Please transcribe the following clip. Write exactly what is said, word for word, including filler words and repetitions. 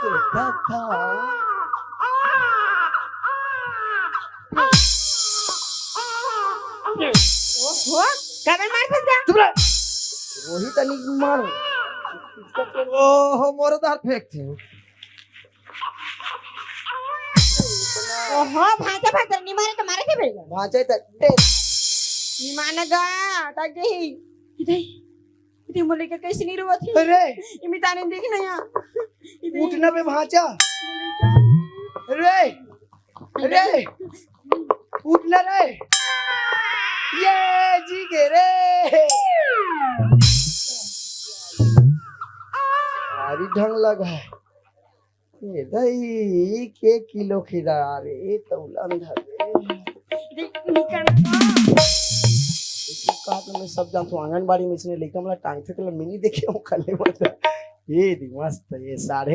दादा। ओहो, काबर मार फंस गया? चुप रह। वही तनी मार। ओहो, मोर दार फेंक थे। ओहो, भांचा भांचा, नी मारे तो मारे के बेटा। भांचा ही तो टे। नी मानेगा, अटक गई। इधर, इधर मोले के कैसे नहीं रोवत है? अरे। इमी ताने देख ना यहाँ। इधर। उठना बे भांचा। अरे। अरे। उठना रे। ये जी के रे। भारी ढंग लगा है। ए दई, के किलो खिदा रे, ए तौलन धर रे। देख, निकल ना। इसी काट में सब जान तो आंगनबाड़ी में इसने लेकर मला टांग थे, तो मिनी देखे वो खले मत। ये दी मस्त, ये सारे